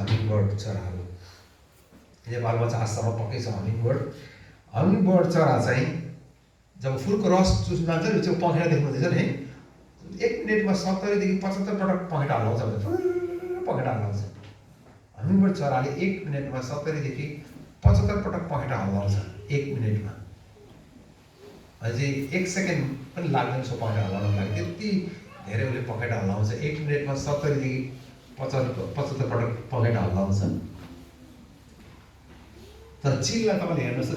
हमिङबर्ड चराहरू नेपालमा चाहिँ आजसम्म पक्कै छ हमिङबर्ड चरा चाहिँ जब फुलको रस चुस्न जान्छ नि त्यो पखेटा देख्नुहुँदैछ नि 1 मिनेटमा 70 देखि 75 पटक पखेटा हल्लाउँछ भने पखेटा हल्लाउँछ। हमिङबर्ड चराले 1 मिनेटमा 70 देखि 75 पटक पखेटा हल्लाउँछ 1 मिनेटमा। अझै 1 सेकेन्ड पनि लाग्दैन सो पखेटा हल्लाउनको लागि, त्यति धेरै उसले पखेटा हल्लाउँछ। 1 मिनेटमा 70 देखि 75 पटक पखेटा हल्लाउँछ। तर चिललाई तपाईँले हेर्नुहोस् त,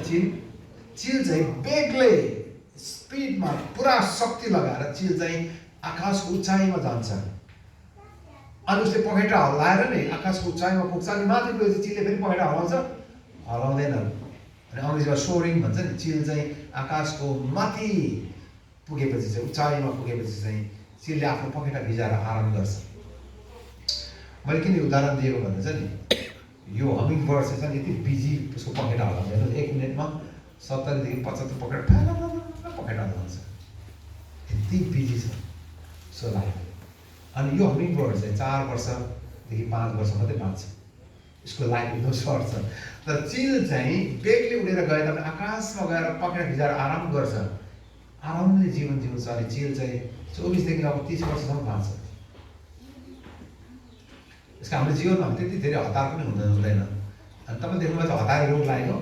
चिल चाहिँ बेग्लै स्पिडमा पुरा शक्ति लगाएर चिल चाहिँ आकाशको उचाइमा जान्छ। अनि उसले पखेटा हल्लाएर नि आकाशको उचाइमा पुग्छ। अनि माथि पुगेपछि चिलले फेरि पखेटा हल्लाउँछ, हल्लाउँदैन। अनि अङ्ग्रेजीमा सोरिङ भन्छ नि, चिल चाहिँ आकाशको माथि पुगेपछि चाहिँ उचाइमा पुगेपछि चाहिँ चिलले आफ्नो पखेटा भिजाएर आराम गर्छ। मैले किन उदाहरण दिएको भन्दा चाहिँ नि यो हमिङबर्ड चाहिँ यति बिजी उसको पखेटा हल्लाउँदैन। 1 मिनेटमा 70 देखि 75 पखेटा हल्लाउँछ, यति बिजी छ सो लाग्यो। अनि यो हमिङबर्ड चाहिँ 4 वर्षदेखि 5 वर्ष मात्रै बाँच्छ, यसको लाइफ एकदम सर्ट छ। तर चिल चाहिँ बेगले उडेर गए तापनि आकाशमा गएर पखेटा भिजाएर आराम गर्छ, आरामले जीवन जिउँछ। अनि चिल चाहिँ 24 देखि अब 30 वर्षसम्म बाँच्छ। यसको हाम्रो जीवनमा त्यति धेरै हतार पनि हुँदैन। अनि तपाईँ देख्नुभएको छ हतार रोग लागेको,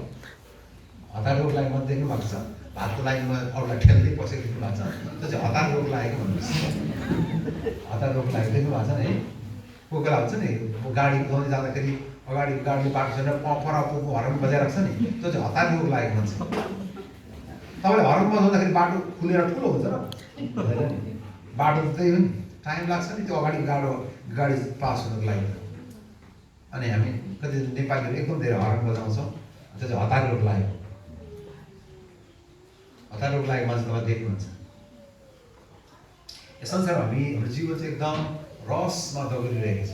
हतार रोग लागेको मात्रै देख्नु भएको छ। भातको लाइनमा अरूलाई ठेल्दै बसेको देख्नु भएको छ, त्यो चाहिँ हतार रोग लागेको भन्नुहोस्। हतार रोग लागेको देख्नु भएको छ नि है। कोही बेला हुन्छ नि गाडी कुदाउँदै जाँदाखेरि अगाडि गाडीले बाटो छैन परापुको हर्न बजाइरहेको छ नि, त्यो चाहिँ हतार रोग लागेको मान्छे। तपाईँले हर्न बजाउँदाखेरि बाटो खुलेर ठुलो हुन्छ र हुँदैन नि, बाटो त्यही हो नि, टाइम लाग्छ नि त्यो अगाडि गाडी पास हुनुको लागि। अनि हामी कति नेपालीहरू एकदम धेरै हर्न बजाउँछौँ, त्यो चाहिँ हतार रोग लाग्यो। हतार रोग लागेको मान्छे तपाईँ देख्नुहुन्छ। यस संसारमा हाम्रो जीवन चाहिँ एकदम रसमा दगुरिरहेको छ।